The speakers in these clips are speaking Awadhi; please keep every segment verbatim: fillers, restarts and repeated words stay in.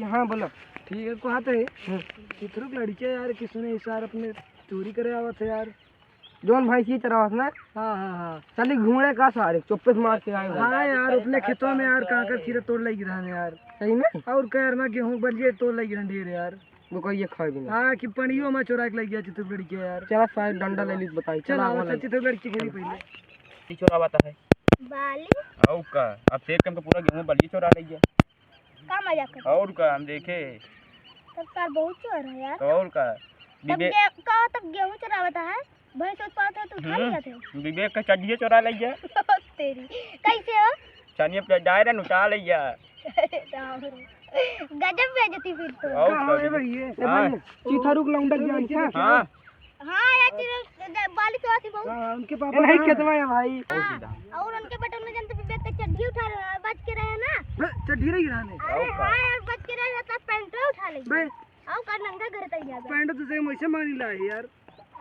हाँ, बोला। ठीक है, कहा थे? हाँ। चिथरुक लड़के यार, कि सुने इस यार अपने चोरी करे आवत है यार। जौन भैंसी चरावत ना? हाँ, हाँ, हाँ। चली घूमे का सारे, चुप्पे से मार के आए हो। हाँ यार, अपने खेतवा में यार कांकर खीरा तोड़ लई रहन यार। सही में? और का यार, मैं गेहूं बलिए तोड़ लई रहन ढेर यार। वो कहिए खाए बिना। हाँ, कि पनियो में चोरा के लई गया चिथरुक लड़के यार। चला सारे डंडा ले ली, बताई। चला, चला, वो चला, लई। चिथरुक लड़के खेली पहले। ये चोरावत है। बाली? और का? अब शेर के हम तो पूरा गेहूं बलिए चोरा लई गया। का मजाक कर? और का, हम देखे। तब सार बहुत चोर है यार। तो और का? तब विवेक गे-, का तब गेहूं चोरावत है? भैंस उठ पावत है तो उठा हम्म। लिया थे। विवेक का चड्ढिए चोरा लई गया। तेरी। कैसे हो? चनिए पे जाए रहे, उठा लई गया। अरे राम रे। गजब बेइज्जती फिर तो। और का का है विवेक? भैया? हाँ। चिथरुक लौंडा ज्ञान क्या? हाँ। हाँ यार, चिथरुक बाली तो आती बहुत। हाँ, उनके पापा ए, नहीं, कहाँ? खेतवा है भाई। हाँ, और उनके बेटा ने जनते विवेक के चड्ढी उठा रहे, बच के रहे ना। हाँ, चड्ढी रही रहने। अरे और का? हाँ यार, बच के रहे रहता, पैंटवा उठा ले। बे। आओ का नंगा घर तक जाबे। पैंट तो से वैसे मांग ला है यार।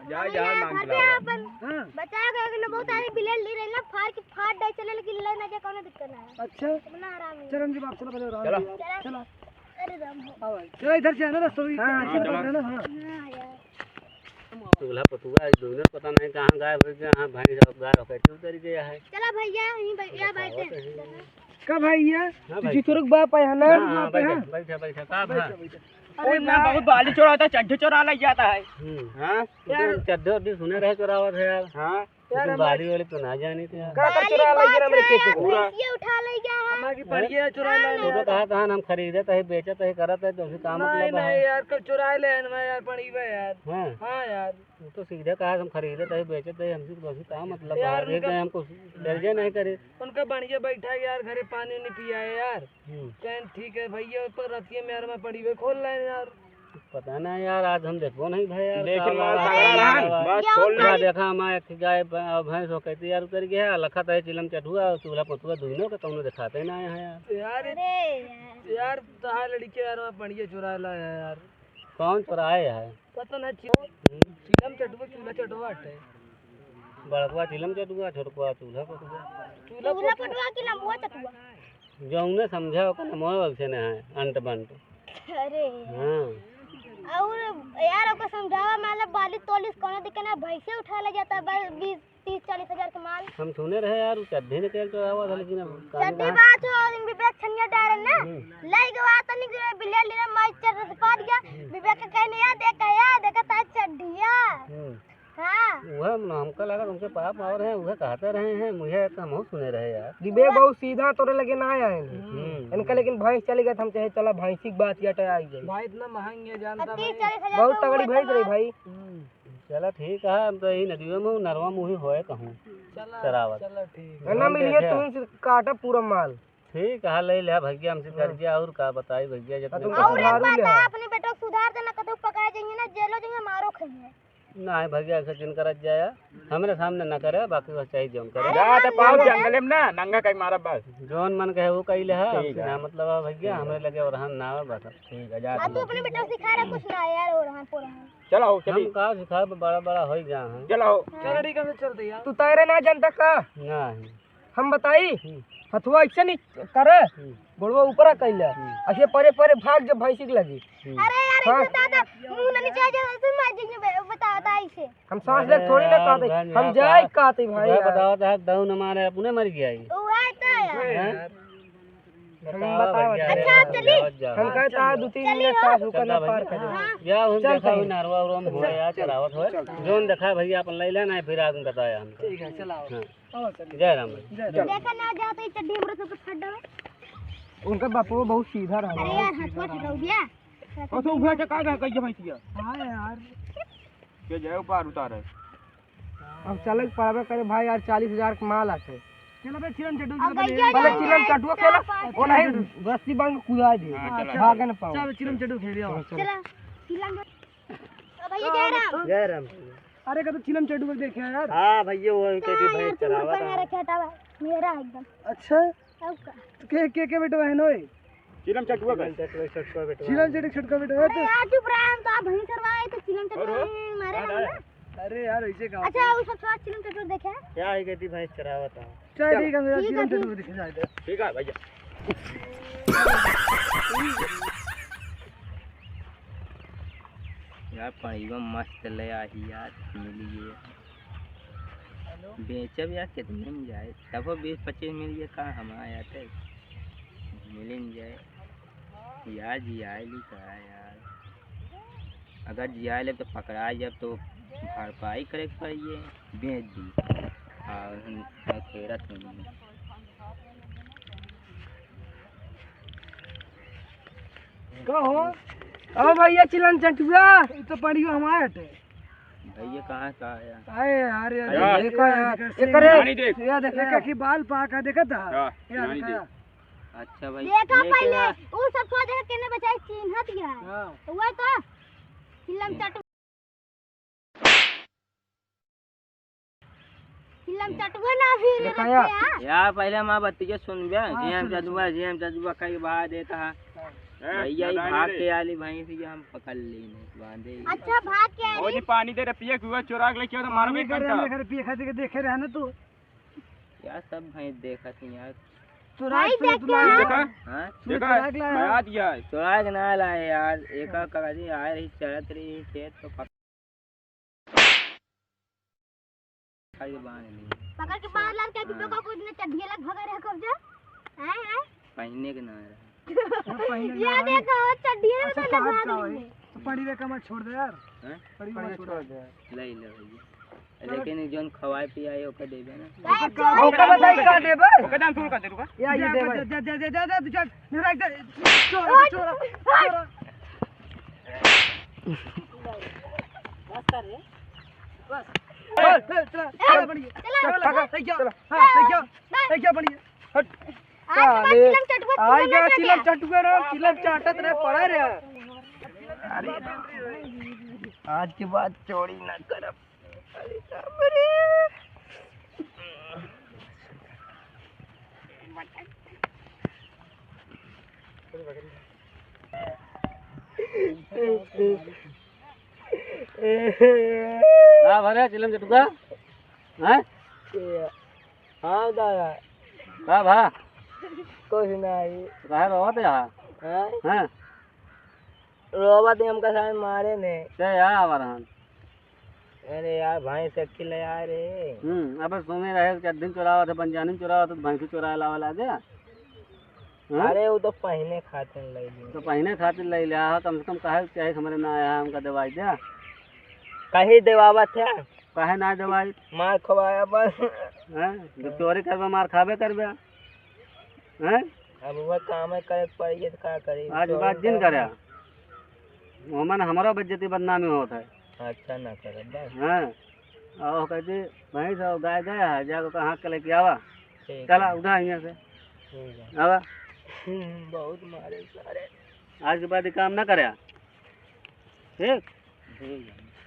जा, अरे जा, यार, मांग भाभी ला। अपन हाँ। बचाया गया कि ना, बहुत सारे बिलेर ले रहे ना, फाड़ के फाड़ दे चले, लेकिन ले ना जा, कोनो दिक्कत ना है। अच्छा। इतना आराम है। चल, हम जब आप चलो, पहले आराम चलो। से। चला। चला। अरे राम हो। आओ भाई। चलो, इधर से है ना, रसोई हाँ, ऐसे हाँ, पकड़ चलो। लेना, हाँ। हाँ यार। चूल्हा पतुआ, आज दोनों पता नहीं कहाँ गायब हो गया, हाँ, भैंस और गाय कैसे उतर गया है। चला भैया, यहीं बै-, या बैठे हैं। का भाई ये? हाँ तू भाई। चिथरुक बाप है ना? हाँ, हाँ, बाप है बैठा, ना? बैठा, बैठा। का बैठा, भा? बैठा। अरे अरे ना, बाप। बहुत बाली चोरावत है, चड्ढे चोरा लग जाता है। हम्म। हाँ? यार। चड्ढे उड्ढे सुने रहे चोरावत है यार। हाँ। यार, लेकिन हम बाली वाली तो ना जानी थे यार। का कर बाली चोरा लग गया ना मेरे बात खेत से? पूरा। ये उठा ले गया है। हमारी पड़िया चुरा ले वो तो यार। कहा था हम खरीदत है, बेचत है, करत है, तो उसे काम नहीं, मतलब है। नहीं यार, कर चुरा ले ना यार, पड़ी बे यार। हाँ। हाँ यार। वो तो सीधे कहा हम खरीदत है, बेचत है, हमसे तो उसे काम मतलब यार, है। एक उनका हमको डर जाए नहीं करे। उनका बढ़िया बैठा है यार, घरे पानी उनी पिया है यार। हम्म। कहें ठीक है भैया, पर रतिया में यार मैं पड़ी बे खोल ले यार। पता ना यार, आज हम देखबो नहीं भाई यार, लेकिन का माल बात तगड़ा है, रहन, का बात बस खोल हाँ, ले। देखा हमारे एक गाय ब-, भैंस हो कहती यार उतर गया, लखत है चिलम चटुआ और चूल्हा पतुआ दोनों के कौनो दिखाते ना है यार। यार, अरे यार। यार, तहार लड़के यार, वहाँ बढ़िया चुरा ला है यार। कौन चुराए है? पता ना, चि-, हम्म। चिलम चटुआ, चूल्हा चटुआ हटे। बड़कवा चिलम चटुआ, छोटकवा चूल्हा पतुआ। चूल्हा चूल्हा पतुआ। पतुआ की लंबुआ चटुआ। जौने समझा ओकर नमवा वैसे न है, अंट बंट। अरे। हाँ। और यार, ओकर समझावा, मतलब, बाली तोलिस कोनो दिक्कत ना, भैंसे उठा ले जाता, बस बीस, तीस, चालीस हजार के माल। हम सुने रहे यार, उ चड्ढी निकल के आवा था, लेकिन अब काहे चड्ढी कहाँ? बात हो, दिन विवेक छनिया डारे ना, हम्म। ले गवा तनी के बिल्ली ले माई चर से पाट गया, हम्म। विवेक के कहने, "या देख, या देख, तार चड्ढिया।" हम्म। हाँ। उहे न, हमका लगा उनके पाप और हैं, उहे कहते रहे हैं, मुझे तो हमहू सुने रहे यार। विवेक बहुत सीधा तोरे लगे ना आए हैं। हम्म। इनका लेकिन भैंस चली गई, हम चाहे चला भैंसी की बात या टया आई गई। भाई इतना महंग है, जानता अब तीस भाई। चालीस हजार बहुत का तगड़ी हुआ भैंस रही कमाल। भाई। हम्म। चला ठीक है, हम तो यही नदियों में हूँ, नरवा मुही होए कहूँ। चला, चरावत। चला ठीक है। ना हम मिलिए देखे। तुम से काटा पूरा माल। ठीक है, ले ले भैया, हमसे हाँ। कर दिया, और का बताई भैया, हाँ, जितने तुमको और एक सुधारू बात ले है, हाँ। अपने बेटों को सुधार देना, कतौ पकड़ा जाइए ना, जेलो जाइए, मारो खाइए। नाहीं भैया, ऐसे जिन करत जाया, हमरे सामने ना करे, बाकी बस चाहे जौन करे। अरे जा, तो हम पाँव नहीं जंगले में ना, नंगा कहीं मारा बस। जौन मन कहे वो कही ले, ठीक हमसे है। ना मतलब है भैया, ठीक है। हमरे लगे और हम ना आवे बस। ठीक है, जा अब तू तुम। अपने बेटा सिखा रहा कुछ ना यार, और हम पूरा हम। चलो, चलिए। हम का सिखाए, बड़ा बड़ा हो गया है। चलो। हाँ। चलो, ठीक है, हम चलते हैं यार। तू तैरे ना जानता का? नहीं। हम बताई, हम्म। हथुआ ऐसे नहीं करे, हम्म। गोड़वा ऊपर कर ले, हम्म। ऐसे परे परे भाग जब भैंसी के लगी। हम्म। अरे यार, हाँ। इसे दादा, मुंह ना नीचे आ जाए, ऐसे मार देंगे बे-, बता, बता इसे। हम सांस ले अरे थोड़ी ना यार, काटे, बहन हम यार, जाए का-, काटे भाई वह यार। बताओ तो हक दऊ न मारे, अपने मर गया ही। वो है तो यार। हैं? हम बताओ बताओ भैया, अच्छा, यार, चली। जाओ, जाओ। हम कहता है दो तीन चली मिनट हो। सांस ऊपर चल ना भाई। पार कर दे। हाँ। या हम चल देखा भाई। हो, नरवा उरवा में हो चल, या चल, चरावत हो। चल। जोन देखा भैया अपन ले लेना है, फिर आगे बताया हमको। ठीक है, चलाओ। हाँ। हाँ, चलिए। जय राम। जय राम। देखा ना जाते ही चड्डी हमरे से फट जावे। उनका बापू बहुत सीधा रहा। अरे यार, हथवा ठुकाऊ दिया। और तो उठा के का कह कहिए भैंसिया? हाँ यार। के जाए ऊपर उतारे। अब चले के पड़बे करे भाई यार, चालीस हजार के माल आते। चलो बे, चिलम चटुआ अब खेला भैया बे। पहले जाओ, चिलम चटुआ खेला, चार पाँच वो नहीं, रस्सी बांध के कुदा दे। हाँ, चला। भागे ना पाओ। चलो, चिलम चटुआ खेल आओ। चलो, चलो। चला, चिलम। ओ भैया, जय राम। जय राम। अरे, का तो चिलम चटुआ देखे यार। हाँ भैया, वो उनके भी हाँ भैंस यार, तुम चरावा पर था। मेरा खेटा है, मेरा एकदम। अच्छा? तब का? तो के, के, के बेटवा है नोए? चिलम चटुआ का। चिलम चटुआ, छोटका बेटवा। चिलम चटुआ, छोटका बेटवा है अरे तो? यार, चुप रहा, हम तो आप भैंस चरवाए, तो चिलम चटुआ और हो? मारे हाँ, हम हाँ। ना। अरे यार, ऐसे कहाँ अच्छा, पे? वो सब थोड़ा चिलम चटुआ देखे हैं? क्या है, कहती भैंस चरावा था। चल, चल। ठीक है, मेरा ठीक है, चिलम ठीक। चटुआ देखे जाए तो। ठीक है भैया। यार, पड़ियो मस्त ले आही यार, मिल गए। बेचब यार, कितने में जाए? तबो बीस पच्चीस मिल गए, का हमारा यार, मिल न जाए। यार, जियाए ली का यार? अगर जियाए ले तो पकड़ा जब तो भरपाई करे के पड़ी, बेच दी। और हम, हम फेरत नहीं। का हो? ओ भैया चिलम चटुआ। ई तो पड़ियो हमारे हटे। भैया कहाँ का आया? अरे यार, यार, अरे, देखा यार, देखा, एकरे, पानी देख। या देखा, देखा यार। कि बाल पाका देखा था? हाँ, या पानी देखा देख। यार। अच्छा भाई, देखा लेके पहले, आ। उ सब को देख के ने बचाई चिन्हत गया। हाँ। तो वह तो चिलम चटुआ। चिलम चटुआ ना भी देखा रखे यार। हैं। यार, पहले हमार बतिया सुन बे। हाँ, जी हम सुन, चटुआ, सुन। जी हम चटुआ कई बार देता है। हाँ। भैया, ये भाग के आली भैंस ये हम पकड़ ली नहीं, बांधे ही। अच्छा, भाग के आली। ओ जी, पानी दे रे, पिए के हुआ, चोरा के लेके आओ तो मारबे पानी दे रे, करता। हमरे घर पिए खातिर के देखे रहे ना तू। यार, सब भैंस देखत ही यार। चोरा भाई, के देख तू के लाया। देखा? हाँ? तू देखा? चोरा के लाया। मैं आ दिया है। चोरा के ना लाए यार, एक का जी आए रही, चरत रही खेत तो पक- खाई के बांध ली। पकड़ के बांध लान के अभी हाँ। तो का कुछ ने चड्ढिया लग भगा रहे कब जा? हैं, हैं? पहने के ना रहे। पहने के ये ना रहे। देखो, चड्ढिया में अच्छा, तो लगा का दी भाई? है। तो पड़ी रे कमर छोड़ दे यार। हैं? पड़ी पड़ी मत छोड़ छोड़ दे। दे। ले ले भैया। लेकिन जौन खवाए पियाए ओके देबे ना। ओके, ओके बताई का देबे? ओके दाम थोड़ा कर दे रुका। या, ये दे भाई। जा, जा, जा, जा, जा, जा, जा, जा, जा, चोरा, चोरा, चोरा। बस कर रे। बस। ए, ए, चला, चला, बढ़िया। चला, चला, चला, चला, चला, चला, चला, बढ़िया। हट। आज के बाद साले, चिलम चटुआ, आई चिलम गया ना चिलम चटुआ। चटुआ रे, चिलम चाटत रहे, पड़ा रे। अरे, आज के बाद चोरी ना करब। अरे, बाप रे। का भरे चिलम चटुआ? हैं? हाँ दादा। का भा? कुछ नहीं। काहे रोवत है? हैं? हैं? रोवत है, हमका सारे मारे ने। ते यार आवा रहन। अरे यार, भैंस अक्की ले आए रे। हम्म, अबे सुने रहे कि चड्ढी चोरावत है, पंजानी चोरावत है, तो भैंसी चोराए लावे लागे। हाँ? अरे, वो तो पहने खातिर ले ली। तो पहने खातिर ले लिया, कम से कम कहे के चाहे कि हमरे ना आया, हमका दवाई दे। कहीं देवावत है? काहे ना दवाई? मार खवाया बस। हैं? जब चोरी करबे, मार खाबे करबे। हैं? अब वह काम है, करे के पड़ी, तो का करी? आज चोरी बात जिन करबे। करे। ओमन हमरो बेइज्जती बदनामी होत है। अच्छा ना करब बस। हैं? और कहती, "भैंस और गाय गया है, जाके ओकर हाँक के लेके आवा।" ठीक चला, है। उठा यहाँ से। ठीक है। आवा। हम्म, बहुत मारे सारे। आज के बाद ये काम ना करे। ठीक? ठीक है।